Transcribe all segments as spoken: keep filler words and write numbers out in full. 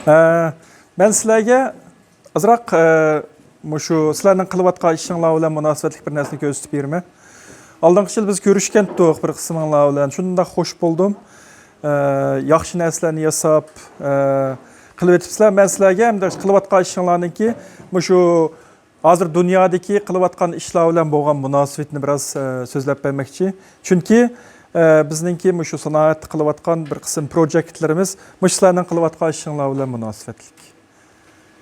ئە، مەن سىلەرگە ئازراق، ئە، مۇشۇ سىلەرنىڭ قىلىۋاتقان ئىشىڭلار بىلەن مۇناسىۋەتلىك بىر نەرسىنى كۆرسىتىپ بېرىمەن. ئالدىنقى يىل بىز كۆرۈشكەنتۇق بىر قىسمىڭلار بىلەن. شۇنداق خوش بولدۇم. ئە، ياخشى نەرسىلەرنى ياساپ، ئە، قىلىۋېتىپسىلەر. مەن سىلەرگە ھەمدە قىلىۋاتقان ئىشىڭلارنىڭكى مۇشۇ ھازىر دۇنيادىكى قىلىۋاتقان ئىشلار بىلەن بولغان مۇناسىۋىتىنى بىراز، ئە، سۆزلەپ بەرمەكچى. چۈنكى، ئە، بىزنىڭكى مۇشۇ سانائەتتە قىلىۋاتقان بىر قىسىم پروجېكتلىرىمىز مۇشۇ سىلەرنىڭ قىلىۋاتقان ئىشىڭلار بىلەن مۇناسىۋەتلىك.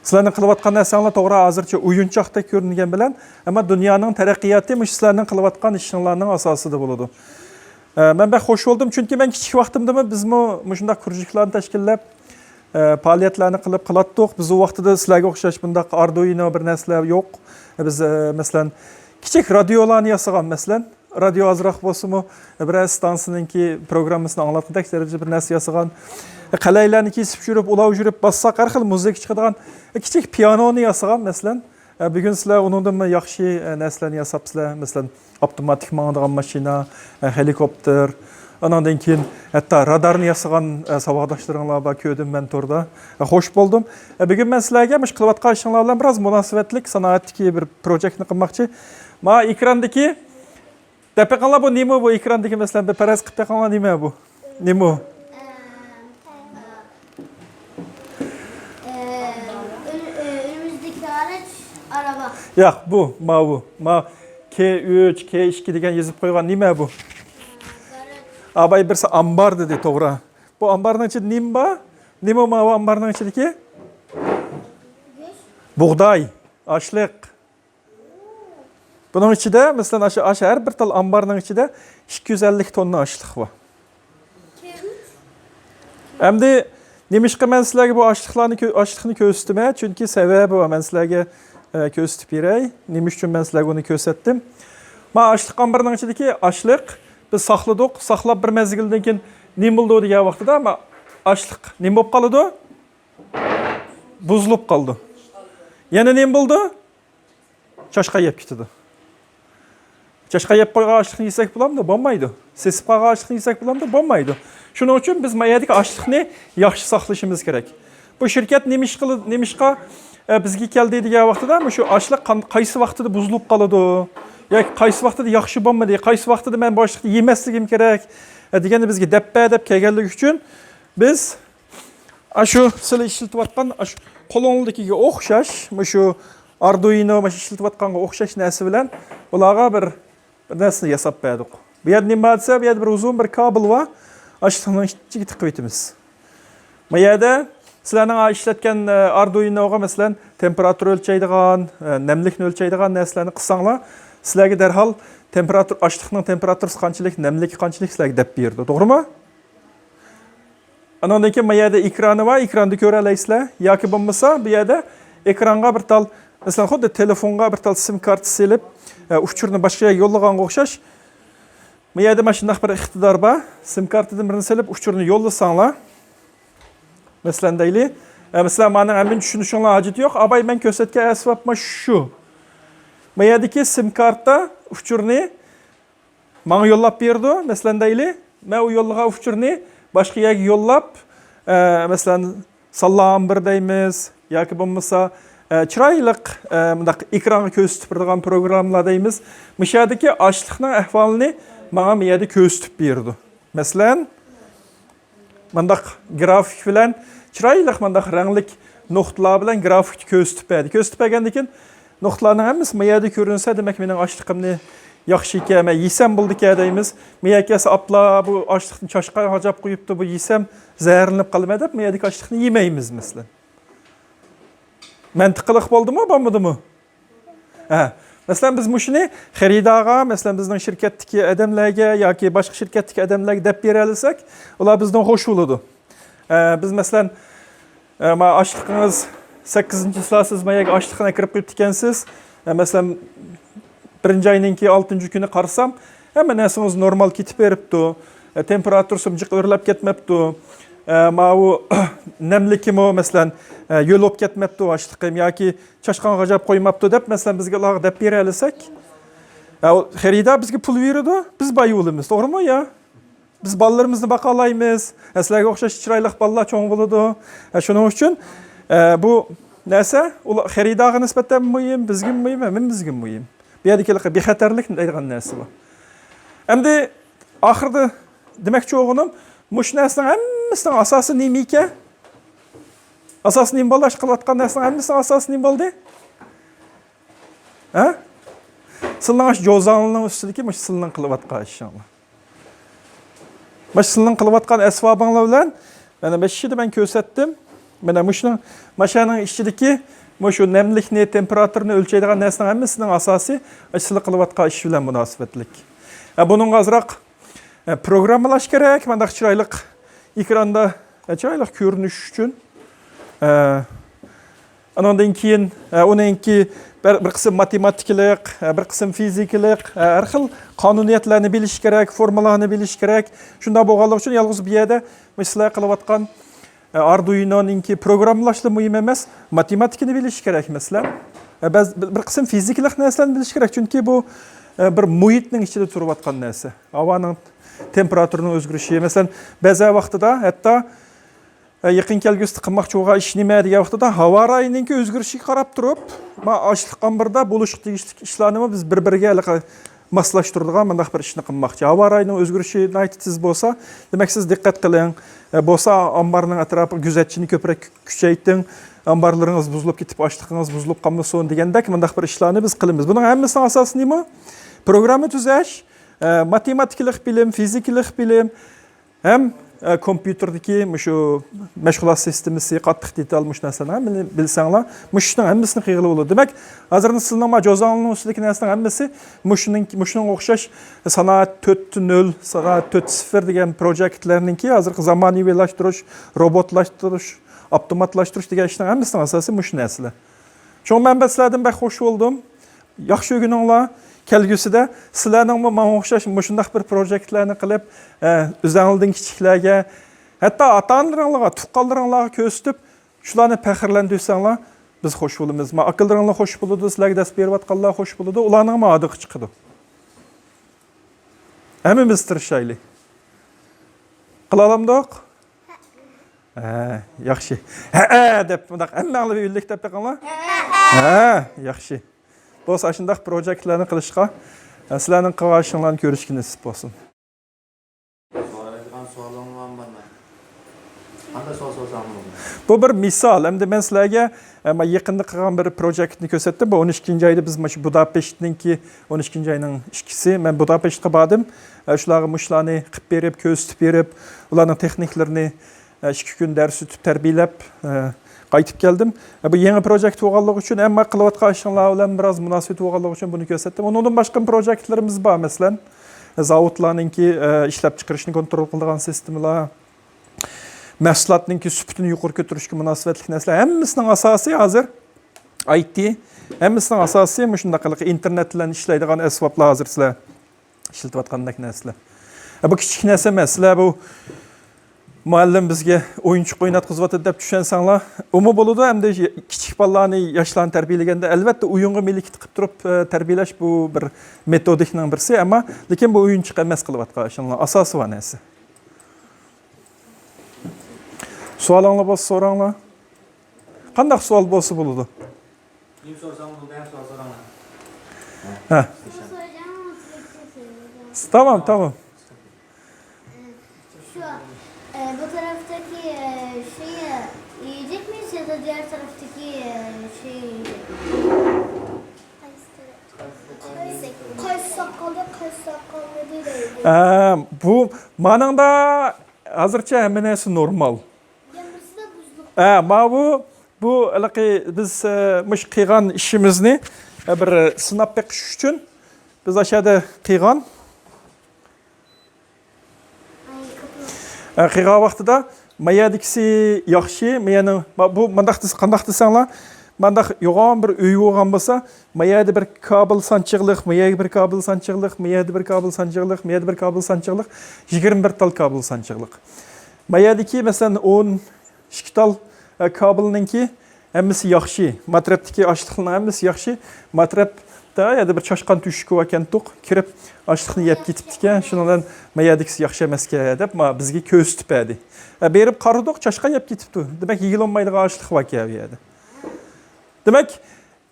سىلەرنىڭ قىلىۋاتقان نەرسەڭلار توغرا ھازىرچە ئويۇنچاقتەك كۆرۈنگەن بىلەن، ئەمما دۇنيانىڭ تەرەققىياتى مۇشۇ سىلەرنىڭ قىلىۋاتقان ئىشىڭلارنىڭ ئاساسىدا بولىدۇ. ئە، مەن بەك خوش بولدۇم، چۈنكى مەن كىچىك ۋاقتىمدىمۇ بىزمۇ مۇشۇنداق كۇرژۇكلارنى تەشكىللەپ، ئە، پائالىيەتلەرنى قىلىپ قىلاتتۇق. بىز ئۇ ۋاقتىدا سىلەرگە ئوخشاش بۇنداق ئاردۇينو بىر نەرسىلەر يوق. بىز، ئە، مەسىلەن، كىچىك رادىيولارنى ياسىغان، مەسىلەن، رادىيو ئازراق بولسىمۇ، بىرەر ستانسىنىڭكى پروگراممىسىنى ئاڭلاتقۇدەك دەرىجىدە بىر نەرسە ياسىغان. قەلەيلەرنى كېسىپ يۈرۈپ، ئۇلاپ يۈرۈپ باسساق، ھەر خىل مۇزىكا چىقىدىغان كىچىك پىيانونى ياسىغان، مەسىلەن. بۈگۈن سىلەر ئۇنىڭدىنمۇ ياخشى نەرسىلەرنى ياساپسىلەر. مەسىلەن، ئاپتوماتىك ماڭىدىغان ماشىنا، خېلىكوپتېر، ئانىڭدىن كېيىن ھەتتا رادارنى ياسىغان ساۋاقداشلىرىڭلار بار، كۆردۈم مەن توردا. خوش بولدۇم. بۈگۈن مەن سىلەرگە مۇشۇ قىلىۋاتقان ئىشىڭلار بىلەن بىراز مۇناسىۋەتلىك سانائەتتىكى بىر پروجېكتنى قىلماقچى. مانا ئېكراندىكى دەپ بېقىڭلار، بۇ نېمە بۇ؟ ئېكراندىكى، مەسىلەن، بىر پەرەز قىلىپ بېقىڭلار، نېمە بۇ؟ نېمە بۇ؟ ئە، ئۆ-، ئۆ-، ئۆيىمىزدىكى گاراژ، ئارابا. ياق، بۇ، ماۋۇ. ما، كې ئۈچ، كې ئىككى دېگەن يېزىپ قويغان نېمە بۇ؟ گاراژ. ئاباي بىرسى ئامبار دېدى، توغرا. بۇ ئامبارنىڭ ئىچىدە نېمە بار؟ نېمە ماۋۇ ئامبارنىڭ ئىچىدىكى؟ گۆش. بۇغداي، ئاشلىق. بۇنىڭ ئىچىدە، مەسىلەن، ئاشۇ، ئاشۇ ھەر بىر تال ئامبارنىڭ ئىچىدە ئىككى يۈز ئەللىك توننا ئاشلىق بار. ئەمدى نېمىشقا مەن سىلەرگە بۇ ئاشلىقلارنى كۆ-، ئاشلىقنى كۆرسىتىمەن؟ چۈنكى سەۋەبى بار، مەن سىلەرگە، ئە، كۆرسىتىپ بېرەي. نېمە ئۈچۈن مەن سىلەرگە ئۇنى كۆرسەتتىم؟ مانا ئاشلىق ئامبىرىنىڭ ئىچىدىكى ئاشلىق بىز ساقلىدۇق، ساقلاپ بىر مەزگىلدىن كېيىن نېمە بولىدۇ دېگەن ۋاقتىدا، ما-، ئاشلىق نېمە بولۇپ قالىدۇ؟ بۇزۇلۇپ قالىدۇ. يەنە نېمە بولىدۇ؟ چاشقان يەپ كېتىدۇ. چاشقان يەپ قويغان ئاشلىقنى يېسەك بولامدۇ؟ بولمايدۇ. سېسىپ قالغان ئاشلىقنى يېسەك بولامدۇ؟ بولمايدۇ. شۇنىڭ ئۈچۈن بىز ما يەردىكى ئاشلىقنى ياخشى ساقلىشىمىز كېرەك. بۇ شىركەت نېمىشقىلى-، نېمىشقا، ئە، بىزگە كەلدى دېگەن ۋاقتىدا، مۇشۇ ئاشلىق قان-، قايسى ۋاقتىدا بۇزۇلۇپ قالىدۇ؟ ياكى قايسى ۋاقتىدا ياخشى بولمىدى؟ قايسى ۋاقتىدا مەن بۇ ئاشلىقنى يېمەسلىكىم كېرەك؟ ئە، دېگەننى بىزگە دەپ بەر دەپ كەلگەنلىكى ئۈچۈن بىز ئاشۇ سىلى ئىشلىتىۋاتقان، ئاشۇ قولۇڭدىكىگە ئوخشاش، مۇشۇ ئاردۇينو، مۇشۇ ئىشلىتىۋاتقانغا ئوخشاش نەرسە بىلەن بۇلارغا بىر، بىر نەرسىنى ياساپ بەردۇق. بۇ يەردە نېمە بار دېسە، بۇ يەردە بىر ئۇزۇن بىر كابېل بار. ئاشلىقنىڭ ئىچىگە تىقىۋېتىمىز. ما يەردە سىلەرنىڭ ئىشلەتكەن، ئە، ئاردۇينوغا، مەسىلەن، تېمپېراتۇرا ئۆلچەيدىغان، ئە، نەملىكنى ئۆلچەيدىغان نەرسىلەرنى قىلساڭلار، سىلەرگە دەرھال تېمپېراتۇرا، ئاشلىقنىڭ تېمپېراتۇرىسى قانچىلىك، نەملىكى قانچىلىك سىلەرگە دەپ بېرىدۇ. توغرىمۇ؟ ئانىڭدىن كېيىن ما يەردە ئېكرانى بار، ئېكراندا كۆرەلەيسىلەر. ياكى بولمىسا بۇ يەردە ئېكرانغا بىر تال، مەسىلەن، خۇددى تېلېفونغا بىر تال سىم كارتا سېلىپ، ئە، ئۇچۇرنى باشقا يەرگە يوللىغانغا ئوخشاش. بۇ يەردە مانا شۇنداق بىر ئىقتىدار بار. سىم كارتىدىن بىرنى سېلىپ ئۇچۇرنى يوللىساڭلار. مەسىلەن دەيلى، ئە، مەسىلەن، مانىڭ ھەممىنى چۈشىنىشىڭلار ھاجىتى يوق. ئاباي، مەن كۆرسەتكەن ئەسۋاب مانا شۇ. ما يەردىكى سىم كارتا ئۇچۇرنى ماڭا يوللاپ بېرىدۇ، مەسىلەن دەيلى، مەن ئۇ يوللىغان ئۇچۇرنى باشقا يەرگە يوللاپ، ئە، مەسىلەن، ساللام بىر دەيمىز ياكى بولمىسا، ئە، چىرايلىق، ئە، مۇنداق ئېكرانغا كۆرسىتىپ بېرىدىغان پروگراممىلار دەيمىز. مۇشۇ يەردىكى ئاشلىقنىڭ ئەھۋالىنى ماڭا بۇ يەردە كۆرسىتىپ بېرىدۇ. مەسىلەن، مانداق گرافىك بىلەن چىرايلىق مانداق رەڭلىك نۇقتىلار بىلەن گرافىكنى كۆرسىتىپ بەردى. كۆرسىتىپ بەرگەندىن كېيىن نۇقتىلارنىڭ ھەممىسى ما يەردە كۆرۈنسە، دېمەك، مېنىڭ ئاشلىقىمنى ياخشىكەن، مەن يېسەم بولىدىكەن دەيمىز. ما يەرگە كەلسە، ئاپلا بۇ ئاشلىقنى چاشقان غاجاپ قويۇپتۇ، بۇ يېسەم زەھەرلىنىپ قالىمەن دەپ، ما يەردىكى ئاشلىقنى يېمەيمىز، مەسىلەن. مەنتىقلىق بولدىمۇ، بولمىدىمۇ؟ ھە، مەسىلەن، بىز مۇشۇنى خېرىدارغا، مەسىلەن، بىزنىڭ شىركەتتىكى ئادەملەرگە ياكى باشقا شىركەتتىكى ئادەملەرگە دەپ بېرەلىسەك، ئۇلار بىزدىن خوش بولىدۇ. ھە، بىز، مەسىلەن، ھە، ما ئاشلىقىڭىز سەككىزىنچى چىسلا، سىز ما يەرگە ئاشلىقنى ئەكىرىپ قويۇپتىكەنسىز. ھە، مەسىلەن، بىرىنچى ئاينىڭكى ئالتىنچى كۈنى قارىسام، ھەممە نەرسىڭىز نورمال كېتىپ بېرىپتۇ. ھە، تېمپېراتۇرىسىمۇ جىق ئۆرلەپ كەتمەپتۇ. ھە، ماۋۇ نەملىكىمۇ، مەسىلەن، ھە، ھۆل بولۇپ كەتمەپتۇ ئاشلىقىم ياكى چاشقان غاجاپ قويماپتۇ دەپ، مەسىلەن، بىزگە ئۇلارغا دەپ بېرەلىسەك، ھە، ئۇ خېرىدار بىزگە پۇل بېرىدۇ، بىز باي بولىمىز، توغرىمۇ يا؟ بىز بالىلىرىمىزنى باقالايمىز. ھە، سىلەرگە ئوخشاش چىرايلىق بالىلار چوڭ بولىدۇ. ھە، شۇنىڭ ئۈچۈن، ئە، بۇ نەرسە ئۇلار خېرىدارغا نىسبەتەن مۇھىم، بىزگىمۇ مۇھىم، ھەممىمىزگە مۇھىم. بۇ يەردىكى بىخەتەرلىك دەيدىغان نەرسە بۇ. ئەمدى ئاخىرىدا دېمەكچى بولغىنىم، مۇشۇ نەرسىنىڭ ھەممىسىنىڭ ئاساسى نېمە ئىكەن؟ ئاساسى نېمە بولدى؟ ئاشۇ قىلىۋاتقان نەرسىنىڭ ھەممىسىنىڭ ئاساسى نېمە بولدى؟ ھە؟ سىلىنىڭ ئاشۇ جوزاڭلىنىڭ ئۈستىدىكى مۇشۇ سىلىنىڭ قىلىۋاتقان ئىشىڭلار. مانا سىلىنىڭ قىلىۋاتقان ئەسۋابىڭلار بىلەن، مانا بەشىشىدە مەن كۆرسەتتىم. مانا مۇشۇنىڭ، ماشىنىنىڭ ئىچىدىكى مۇشۇ نەملىكنى، تېمپېراتۇرىنى ئۆلچەيدىغان نەرسىنىڭ ھەممىسىنىڭ ئاساسى سىلى قىلىۋاتقان ئىش بىلەن مۇناسىۋەتلىك. ھە، بۇنىڭغا ئازراق، ھە، پروگراممىلاش كېرەك، مانداق چىرايلىق ئېكراندا، ھە، چىرايلىق كۆرۈنۈش ئۈچۈن. ھە، ئانىڭدىن كېيىن، ئە، ئۇنىڭكى بىر، بىر قىسىم ماتېماتىكىلىق، ئە، بىر قىسىم فىزىكىلىق، ئە، ھەر خىل قانۇنىيەتلەرنى بىلىش كېرەك، فورمۇلانى بىلىش كېرەك. شۇنداق بولغانلىقى ئۈچۈن يالغۇز بۇ يەردە مۇشۇ سىلەر قىلىۋاتقان، ئە، ئاردۇينونىڭكى پروگراممىلاشلا مۇھىم ئەمەس، ماتېماتىكىنى بىلىش كېرەك، مەسىلەن. ئە، بەز-، بىر، بىر قىسىم فىزىكىلىق نەرسىلەرنى بىلىش كېرەك، چۈنكى بۇ، ئە، بىر مۇھىتنىڭ ئىچىدە تۇرۇۋاتقان نەرسە. ھاۋانىڭ تېمپېراتۇرىنىڭ ئۆزگىرىشى، مەسىلەن، بەزى ۋاقتىدا ھەتتا ئە، يېقىن كەلگۈسىدە قىلماقچى بولغان ئىش نېمە دېگەن ۋاقتىدا، ھاۋا رايىنىڭكى ئۆزگىرىشىگە قاراپ تۇرۇپ، ما ئاشلىق ئامبىرىدا بولۇشقا تېگىشلىك ئىشلارنىمۇ بىز بىر-بىرىگە ھېلىقى ماسلاشتۇرىدىغان مۇنداق بىر ئىشنى قىلماقچى. ھاۋا رايىنىڭ ئۆزگىرىشى ناھايىتى تېز بولسا، دېمەك، سىز دىققەت قىلىڭ. ئە، بولسا ئامبارنىڭ ئەتراپىغا كۆزەتچىنى كۆپرەك كۈچەيتىڭ. ئامبارلىرىڭىز بۇزۇلۇپ كېتىپ، ئاشلىقىڭىز بۇزۇلۇپ قالمىسۇن دېگەندەك مۇنداق بىر ئىشلارنى بىز قىلىمىز. بۇنىڭ ھەممىسىنىڭ ئاساسى نېمە؟ پروگرامما تۈزەش، ئە، ماتېماتىكىلىق بىلىم، فىزىكىلىق بىلىم، ھەم، ئە، كومپيۇتېردىكى مۇشۇ مەشغۇلات سىستېمىسى، قاتتىق دېتال، مۇشۇ نەرسىلەرنى ھەممىنى بىلسەڭلار، مۇشۇ ئىشنىڭ ھەممىسىنى قىلغىلى بولىدۇ. دېمەك، ھازىر سىلىنىڭ ما جوزاڭلىنىڭ ئۈستىدىكى نەرسىنىڭ ھەممىسى مۇشۇنىڭ، مۇشۇنىڭغا ئوخشاش سانائەت تۆت نۆل، سانائەت تۆت سىفىر دېگەن پروجېكتلەرنىڭكى ھازىرقى زامانىۋىلاشتۇرۇش، روبوتلاشتۇرۇش، ئاپتوماتلاشتۇرۇش دېگەن ئىشنىڭ ھەممىسىنىڭ ئاساسى مۇشۇ نەرسىلەر. شۇڭا مەن بەك سىلەردىن بەك خوش بولدۇم. ياخشى ئۆگىنىڭلار. كەلگۈسىدە سىلەرنىڭمۇ ماڭا ئوخشاش مۇشۇنداق بىر پروجېكتلارنى قىلىپ، ئە، ئۆزەڭلىدىن كىچىكلەرگە، ھەتتا ئاتا-ئانىلىرىڭلارغا، تۇغقانلىرىڭلارغا كۆرسىتىپ، شۇلارنى پەخىرلەندۈرسەڭلار، بىز خوش بولىمىز. ما ئاكىلىرىڭلار خوش بولىدۇ، سىلەرگە دەرس بېرىۋاتقانلار خوش بولىدۇ، ئۇلارنىڭمۇ ھادىقى چىقىدۇ. ھەممىمىز تىرىشايلى. قىلالامدۇق؟ ھە، ياخشى. ھەئە دەپ، مۇنداق ھەممەڭلار بىر ئۈنلۈك دەپ بېقىڭلار. ھە، ياخشى. بولسا، ئاشۇنداق پروجېكتلارنى قىلىشقا، سىلەرنىڭ قىلغان ئىشىڭلارنى كۆرۈشكە نېسىپ بولسۇن. سورايدىغان سوئالىڭلارمۇ بارمۇ؟ قانداق سوئال سورىسام بولىدۇ؟ بۇ بىر مىسال. ئەمدى مەن سىلەرگە، ئە، مەن يېقىندا قىلغان بىر پروجېكتنى كۆرسەتتىم. بۇ ئون ئىككىنچى ئايدا بىز مانا شۇ بۇداپېشتنىڭكى، ئون ئىككىنچى ئاينىڭ ئىككىسى، مەن بۇداپېشتقا باردىم. ئە، شۇلارغا مۇشۇلارنى قىلىپ بېرىپ، كۆرسىتىپ بېرىپ، ئۇلارنىڭ تېخنىكلىرىنى، ئە، ئىككى كۈن دەرس ئۆتۈپ، تەربىيەلەپ، ئە، قايتىپ كەلدىم. ئە، بۇ يېڭى پروجېكت بولغانلىقى ئۈچۈن، ئەمما قىلىۋاتقان ئىشىڭلار بىلەن بىراز مۇناسىۋەت بولغانلىقى ئۈچۈن بۇنى كۆرسەتتىم. ئۇنىڭدىن باشقا پروجېكتلىرىمىز بار، مەسىلەن، زاۋۇتلارنىڭكى، ئە، ئىشلەپچىقىرىشنى كونترول قىلىدىغان سىستېمىلار، مەھسۇلاتنىڭكى سۈپىتىنى يۇقىرى كۆتۈرۈشكە مۇناسىۋەتلىك نەرسىلەر، ھەممىسىنىڭ ئاساسى ھازىر ئاي تى، ھەممىسىنىڭ ئاساسى مۇشۇنداق قىلىق ئىنتېرنېت بىلەن ئىشلەيدىغان ئەسۋابلار ھازىر سىلەر ئىشلىتىۋاتقاندەك نەرسىلەر. بۇ كىچىك نەرسە ئەمەس. سىلەر بۇ مۇئەللىم بىزگە ئويۇنچۇق ئويناتقۇزۇۋاتىدۇ دەپ چۈشەنسەڭلار، ئۇمۇ بولىدۇ. ئەمدى كىچىك بالىلارنى، ياشلارنى تەربىيەلىگەندە، ئەلۋەتتە، ئويۇنغا مىلىكىت قىلىپ تۇرۇپ، ئە، تەربىيەلەش بۇ بىر مېتودىكنىڭ بىرسى، ئەمما لېكىن بۇ ئويۇنچۇق ئەمەس قىلىۋاتقان ئىشىڭلار، ئاساسى بار نەرسە. سوئالىڭلار بولسا سوراڭلار. قانداق سوئال بولسا بولىدۇ. نېمە سورىساڭ بولدى، ھەم سوئال سوراڭلار. ھە. تامام، تامام. Şu, e, bu taraftaki, e, şeyi yiyecek miyiz ya da diğer taraftaki, e, şeyi yiyecek miyiz? قايسى ساقالدا، قايسى ساقالدا دەيدۇ. ئە، بۇ مانىڭدا ھازىرچە ھەممە نەرسە نورمال. يەنە بىرسىدە بۇزۇلۇپ. ئە، ماۋۇ، بۇ ھېلىقى بىز، ئە، مۇشۇ قىلغان ئىشىمىزنى، ئە، بىر سىناپ بېقىش ئۈچۈن بىز ئاشۇ يەردە قىلغان. ئە، قىلغان ۋاقتىدا ما يەردىكىسى ياخشى، ما يەرنىڭ، ما، بۇ مانداق دېسە، قانداق دېسەڭلار، مانداق يوغان بىر ئۆي بولغان بولسا، ما يەردە بىر كابېل سانچىقلىق، ما يەرگە بىر كابېل سانچىقلىق، ما يەردە بىر كابېل سانچىقلىق، ما يەردە بىر كابېل سانچىقلىق، يىگىرمە بىر تال كابېل سانچىقلىق. ما يەردىكى، مەسىلەن، ئون ئىككى تال، ئە، كابېلنىڭكى ھەممىسى ياخشى. ما تەرەپتىكى ئاشلىقلارنىڭ ھەممىسى ياخشى. ما تەرەپ يەردە بىر چاشقان تۆشۈكى باركەنتۇق، كىرىپ ئاشلىقنى يەپ كېتىپتىكەن، شۇنىڭ بىلەن ما يەردىكىسى ياخشى ئەمەسكەن دەپ ما بىزگە كۆرسىتىپ بەردى. ھە، بېرىپ قارىدۇق، چاشقان يەپ كېتىپتۇ. دېمەك، يېيىلالمايدىغان ئاشلىق باركەن بۇ يەردە. دېمەك،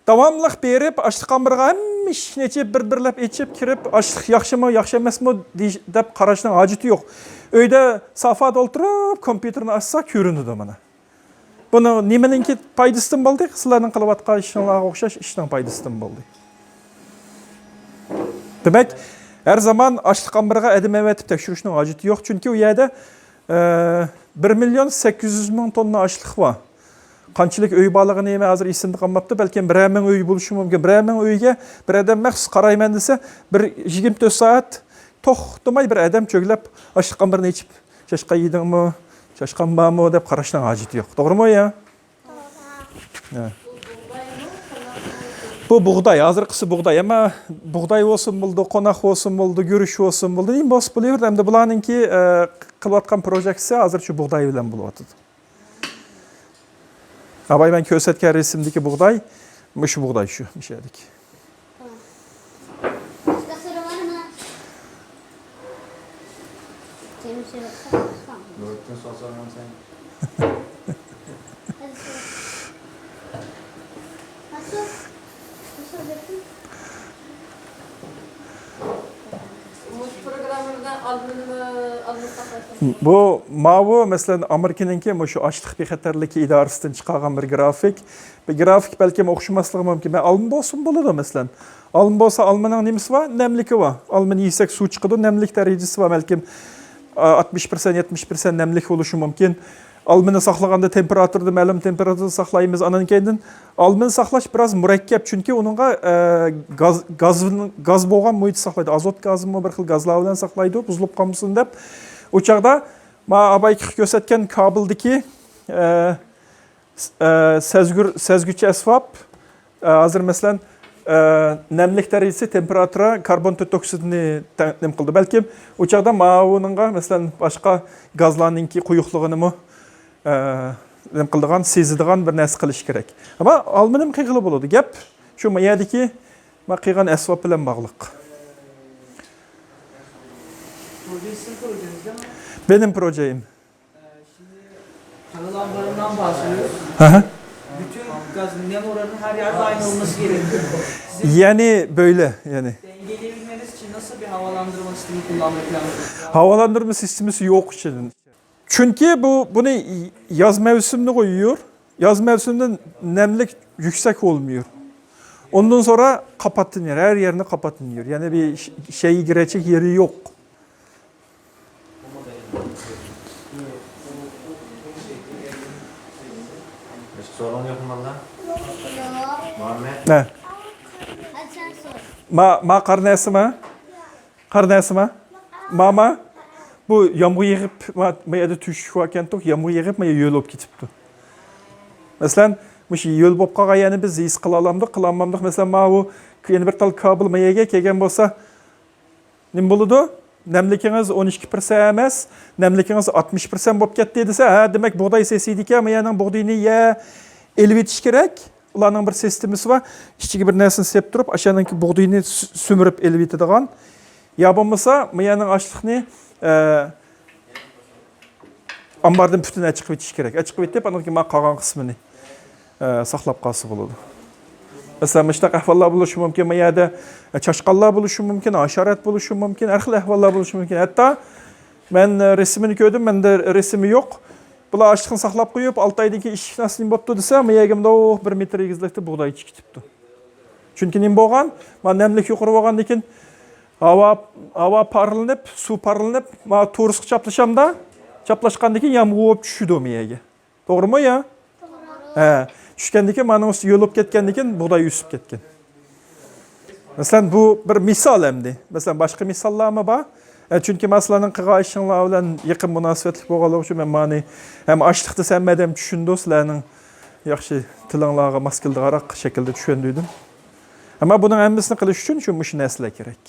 داۋاملىق بېرىپ، ئاشلىق ئامبىرىغا ھەممە ئىشىكنى ئېچىپ، بىر-بىرلەپ ئېچىپ كىرىپ، ئاشلىق ياخشىمۇ، ياخشى ئەمەسمۇ دېيىش-، دەپ قاراشنىڭ ھاجىتى يوق. ئۆيدە سافادا ئولتۇرۇپ، كومپيۇتېرنى ئاچسا كۆرۈنىدۇ مانا. بۇنىڭ نېمىنىڭكى پايدىسىدىن بولدى؟ سىلەرنىڭ قىلىۋاتقان ئىشىڭلارغا ئوخشاش ئىشنىڭ پايدىسىدىن بولدى. دېمەك، ھەر زامان ئاشلىق ئامبىرىغا ئادەم ئەۋەتىپ تەكشۈرۈشنىڭ ھاجىتى يوق، چۈنكى ئۇ يەردە، ئە، بىر مىليون سەككىز يۈز مىڭ توننا ئاشلىق بار. قانچىلىك ئۆي بارلىقىنى مەن ھازىر ئېسىمدە قالماپتۇ، بەلكىم بىرەر مىڭ ئۆي بولۇشى مۇمكىن. بىرەر مىڭ ئۆيگە بىر ئادەم مەخسۇس قارايمەن دېسە، بىر يىگىرمە تۆت سائەت توختىماي بىر ئادەم چۆگىلەپ، ئاشلىق ئامبىرىنى ئېچىپ، چاشقان يېدىڭمۇ، چاشقان بارمۇ دەپ قاراشنىڭ ھاجىتى يوق. توغرىمۇ يا؟ ھە. بۇ بۇغداي، ھازىرقىسى بۇغداي. ئەمما بۇغداي بولسۇن بولىدۇ، قوناق بولسۇن بولىدۇ، گۈرۈچ بولسۇن بولىدۇ. نېمە بولسا بولۇۋېرىدۇ. ئەمدى بۇلارنىڭكى، ئە، قىلىۋاتقان پروژېكتسى ھازىر شۇ بۇغداي بىلەن بولۇۋاتىدۇ. ئاباي مەن كۆرسەتكەن رەسىمدىكى بۇغداي، مۇشۇ بۇغداي شۇ، مۇشۇ يەردىكى. بۇ ماۋۇ، مەسىلەن، ئامېرىكىنىڭكى مۇشۇ ئاشلىق بىخەتەرلىكى ئىدارىسىدىن چىقارغان بىر گرافىك. بۇ گرافىك بەلكىم ئوخشىماسلىقى مۇمكىن. مەن ئالما بولسىمۇ بولىدۇ، مەسىلەن. ئالما بولسا، ئالمىنىڭ نېمىسى بار؟ نەملىكى بار. ئالمىنى يېسەك، سۇ چىقىدۇ، نەملىك دەرىجىسى بار. بەلكىم، ئا، ئاتمىش پىرسەنت، يەتمىش پىرسەنت نەملىك بولۇشى مۇمكىن. ئالمىنى ساقلىغاندا تېمپېراتۇرىدا، مەلۇم تېمپېراتۇرىدا ساقلايمىز. ئانان كەينىدىن ئالمىنى ساقلاش بىراز مۇرەككەپ، چۈنكى ئۇنىڭغا، ئە، گاز، گاز، گاز بولغان مۇھىتتا ساقلايدۇ. ئازوت گازىمۇ بىر خىل گازلار بىلەن ساقلايدۇ، بۇزۇلۇپ قالمىسۇن دەپ. ئۇ چاغدا ما ئاباي كۆرسەتكەن كابېلدىكى، ئە، س-، ئە، سەزگۈر-، سەزگۈچى ئەسۋاب، ئە، ھازىر مەسىلەن، ئە، نەملىك دەرىجىسى، تېمپېراتۇرا، كاربون تۆت ئوكسىدىنى تەڭ-، نېمە قىلىدۇ. بەلكىم ئۇ چاغدا ماۋۇنىڭغا، مەسىلەن، باشقا گازلارنىڭكى قويۇقلۇقىنىمۇ، ئە، نېمە قىلىدىغان، سېزىدىغان بىر نەرسە قىلىش كېرەك. ئەمما ئالمىنىمۇ قىلغىلى بولىدۇ. گەپ شۇ يەردىكى ما قىلغان ئەسۋاب بىلەن باغلىق. Proje sizin projeniz değil mi? Benim projeyim. Ee, şimdi tahıl ambarından bahsediyoruz. Hı hı. Bütün gaz, nem oranının her yerde aynı olması gerekiyor. Sizin Yani böyle yani. dengeleyebilmeniz için nasıl bir havalandırma sistemi kullanmayı planlıyorsunuz? Havalandırma sistemisi yok için. Çünkü bu bunu yaz mevsiminde koyuyor. Yaz mevsiminde nemlik yüksek olmuyor. Ondan sonra kapatılıyor. Her yerini kapatılıyor. Yani bir ş- şey girecek yeri yok. Başka sorun yok mu valla? Muhammed? Ne? Hadi sen sor. Ma, ma karnesi mi? قارىدىڭىزمۇ؟ ماما، بۇ يامغۇر يېغىپ، ما، ما يەردە تۆشۈك باركەنتۇق، يامغۇر يېغىپ، ما يەر ھۆل بولۇپ كېتىپتۇ. مەسىلەن، مۇشۇ ھۆل بولۇپ قالغان يەرنى بىز ھېس قىلالامدۇق، قىلالمامدۇق. مەسىلەن، ماۋۇ يەنە بىر تال كابېل ما يەرگە كەلگەن بولسا، نېمە بولىدۇ؟ نەملىكىڭىز ئون ئىككى پىرسەنت ئەمەس، نەملىكىڭىز ئاتمىش پىرسەنت بولۇپ كەتتى دېسە، ھە، دېمەك، بۇغداي سېسىيدىكەن، ما يەرنىڭ بۇغدىيىنى يە ئېلىۋېتىش كېرەك. ئۇلارنىڭ بىر سىستېمىسى بار. ئىچىگە بىر نەرسىنى سېلىپ تۇرۇپ، ئاشۇنىڭكى بۇغدىيىنى سۈ-، سۈمۈرۈپ ئېلىۋېتىدىغان. يا بولمىسا، ما يەرنىڭ ئاشلىقنى، ئە، ئامباردىن پۈتۈن ئەچىقىۋېتىش كېرەك. ئەچىقىۋېتىپ، ئاندىن كېيىن ما قالغان قىسمىنى، ئە، ساقلاپ قالسا بولىدۇ. مەسىلەن، مۇشۇنداق ئەھۋاللار بولۇشى مۇمكىن. ما يەردە، ئە، چاشقانلار بولۇشى مۇمكىن، ھاشارات بولۇشى مۇمكىن، ھەر خىل ئەھۋاللار بولۇشى مۇمكىن. ھەتتا مەن، ئە، رەسىمىنى كۆردۈم، مەندە رەسىمى يوق. بۇلار ئاشلىقنى ساقلاپ قويۇپ، ئالتە ئايدىن كېيىن ئىشىك ناسى نېمە بوپتۇ دېسە، ما يەرگە مۇنداق بىر مېتىر ئېگىزلىكتە بۇغداي چىقىپ كېتىپتۇ. چۈنكى نېمە بولغان؟ ما نەملىك يۇقىرى بولغاندىن كېيىن ھاۋا، ھاۋا پارلىنىپ، سۇ پارلىنىپ، ما تورۇسقا چاپلىشامدا، چاپلاشقاندىن كېيىن يامغۇر بولۇپ چۈشىدۇ ما يەرگە. توغرىمۇ يا؟ ھە. چۈشكەندىن كېيىن مانىڭ ئۈستى ھۆل بولۇپ كەتكەندىن كېيىن بۇغداي ئۆسۈپ كەتكەن. مەسىلەن، بۇ بىر مىسال ئەمدى. مەسىلەن، باشقا مىساللارمۇ بار. ئە، چۈنكى مەن سىلەرنىڭ قىلغان ئىشىڭلار بىلەن يېقىن مۇناسىۋەتلىك بولغانلىقى ئۈچۈن مەن مانى ھەم ئاشلىق دېسە ھەممە ئادەم چۈشىنىدۇ، سىلەرنىڭ ياخشى تىلىڭلارغا ماس كېلىدىغانراق شەكىلدە چۈشەندۈردۈم. ئەمما بۇنىڭ ھەممىسىنى قىلىش ئۈچۈن شۇ مۇشۇ نەرسىلەر كېرەك.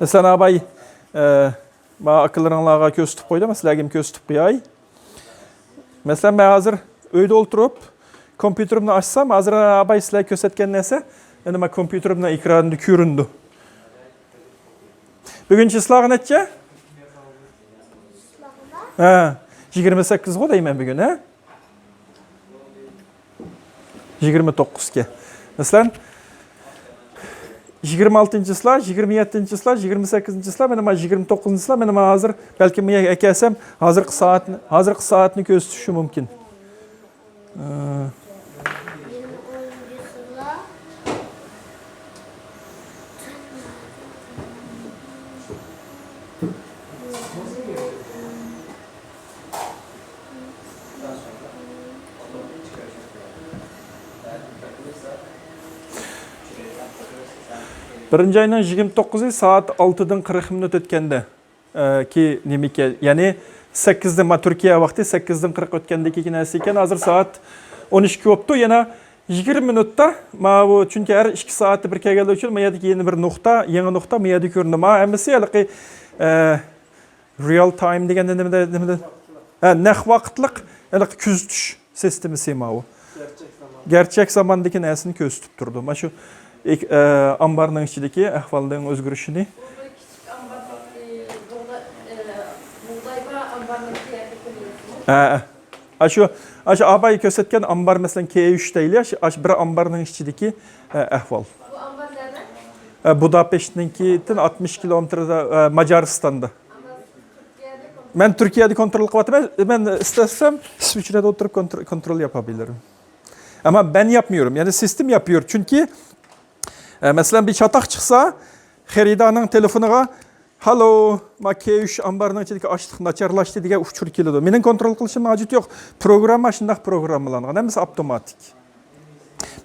مەسىلەن، ئاباي، ئە، ما ئاكىلىرىڭلارغا كۆرسىتىپ قويدۇم، سىلەرگىمۇ كۆرسىتىپ قوياي. مەسىلەن، مەن ھازىر ئۆيدە ئولتۇرۇپ، كومپيۇتېرىمنى ئاچسام، ھازىر ئاباي سىلەرگە كۆرسەتكەن نەرسە، ئەنە مانا كومپيۇتېرىمنىڭ ئېكرانىدا كۆرۈنىدۇ. بۈگۈن چىسلاغا نەچچە؟ ھە، يىگىرمە سەككىزغۇ دەيمەن بۈگۈن، ھە؟ يىگىرمە توققۇزكەن. مەسىلەن، يىگىرمە ئالتىنچى چىسلا، يىگىرمە يەتتىنچى چىسلا، يىگىرمە سەككىزىنچى چىسلا، مانا مانا يىگىرمە توققۇزىنچى چىسلا، مانا مانا ھازىر بەلكىم مانا ئەكەلسەم، ھازىرقى سائەتنى، ھازىرقى سائەتنى كۆرسىتىشى مۇمكىن. ئى، بىرىنچى ئاينىڭ يىگىرمە توققۇزى سائەت ئالتىدىن قىرىق مىنۇت ئۆتكەندە، ئە، كى نېمىكەن، يەنى سەككىزدىن، ما، تۈركىيە ۋاقتى سەككىزدىن قىرىق ئۆتكەندىكى نەرسە ئىكەن. ھازىر سائەت ئون ئىككى بوپتۇ، يەنە يىگىرمە مىنۇتتا، ماۋۇ، چۈنكى ھەر ئىككى سائەتتە بىر كەلگەنلىكى ئۈچۈن، ما يەردىكى يەنە بىر نۇقتا، يېڭى نۇقتا ما يەردە كۆرۈندى. ما ھەممىسى ھېلىقى، ئە، رېئال تايم دېگەندە نېمىدە، نېمىدە؟ ھە، نەق ۋاقىتلىق، ھېلىقى كۆزىتىش سىستېمىسى ماۋۇ. گەرچەك زامان. گەرچەك زاماندىكى نەرسىنى كۆرسىتىپ تۇرىدۇ. مانا شۇ ئېك-، ئە، ئامبارنىڭ ئىچىدىكى ئەھۋالنىڭ ئۆزگىرىشىنى. بۇ بىر كىچىك ئامبارنىڭ، ئى، بۇغداي، ئى، بۇغداي بار ئامبارنىڭكى يەردە كۆرۈنۈشىمۇ؟ ھە، ھە. ئاشۇ، ئاشۇ ئاباي كۆرسەتكەن ئامبار، مەسىلەن، كې ئۈچ دەيلى، ئاشۇ، ئاشۇ بىر ئامبارنىڭ ئىچىدىكى، ئە، ئەھۋال. بۇ ئامبار نەدە؟ ئە، بۇداپېشتنىڭكىدىن ئاتمىش كىلومېتىردا، ئە، ماجارىستاندا. مەن تۈركىيەدە كونترول قىلىۋاتىمەن. مەن ئىستەسەم ئىسۋىچرەدە ئولتۇرۇپ كونتر-، كونترول ياپابىلىرىم. ئەمما مەن ياپمىيورۇم. يەنى سىستېم ياپىيور. چۈنكى، ئە، مەسىلەن، بىر چاتاق چىقسا، خېرىدارنىڭ تېلېفونىغا، «ھالو، ما كې ئۈچ ئامبارنىڭ ئىچىدىكى ئاشلىق ناچارلاشتى» دېگەن ئۇچۇر كېلىدۇ. مېنىڭ كونترول قىلىشىمنىڭ ھاجىتى يوق. پروگرامما شۇنداق پروگراممىلانغان. ھەممىسى ئاپتوماتىك.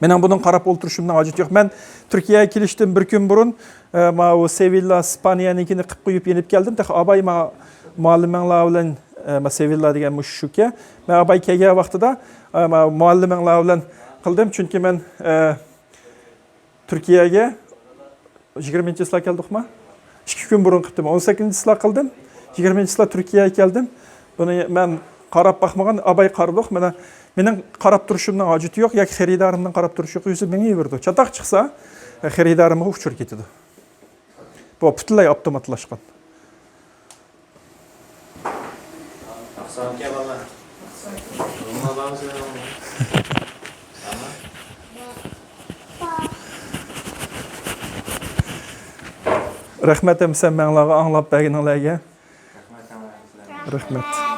مېنىڭ بۇنىڭ قاراپ ئولتۇرۇشۇمنىڭ ھاجىتى يوق. مەن تۈركىيەگە كېلىشتىن بىر كۈن بۇرۇن، ئە، ماۋۇ سېۋىللا ئىسپانىيەنىڭكىنى قىپ قويۇپ يېنىپ كەلدىم. تېخى ئاباي ما-، مۇئەللىمىڭلار بىلەن، ئە، ما سېۋىللا دېگەن مۇشۇ شۇكەن. مەن ئاباي كەلگەن ۋاقتىدا، ئە، ما مۇئەللىمىڭلار بىلەن قىلدىم. چۈنكى مەن، ئە، تۈركىيەگە يىگىرمىنچى چىسلا كەلدۇقما؟ ئىككى كۈن بۇرۇن قىپتىم. ئون سەككىزىنچى چىسلا قىلدىم. يىگىرمىنچى چىسلا تۈركىيەگە كەلدىم. بۇنى مەن قاراپ باقمىغان، ئاباي قارىدۇق. مانا مېنىڭ قاراپ تۇرۇشۇمنىڭ ھاجىتى يوق ياكى خېرىدارىمنىڭ قاراپ تۇرۇشى يوق. يۈزى مېڭىۋېرىدۇ. چاتاق چىقسا، خېرىدارىمغا ئۇچۇر كېتىدۇ. بۇ پۈتۈنلەي ئاپتوماتلاشقان. ئاقساڭكە بالىلار. رەھمەت ھەممىڭلارغا ئاڭلاپ بەرگىنىڭلارگە. رەھمەت.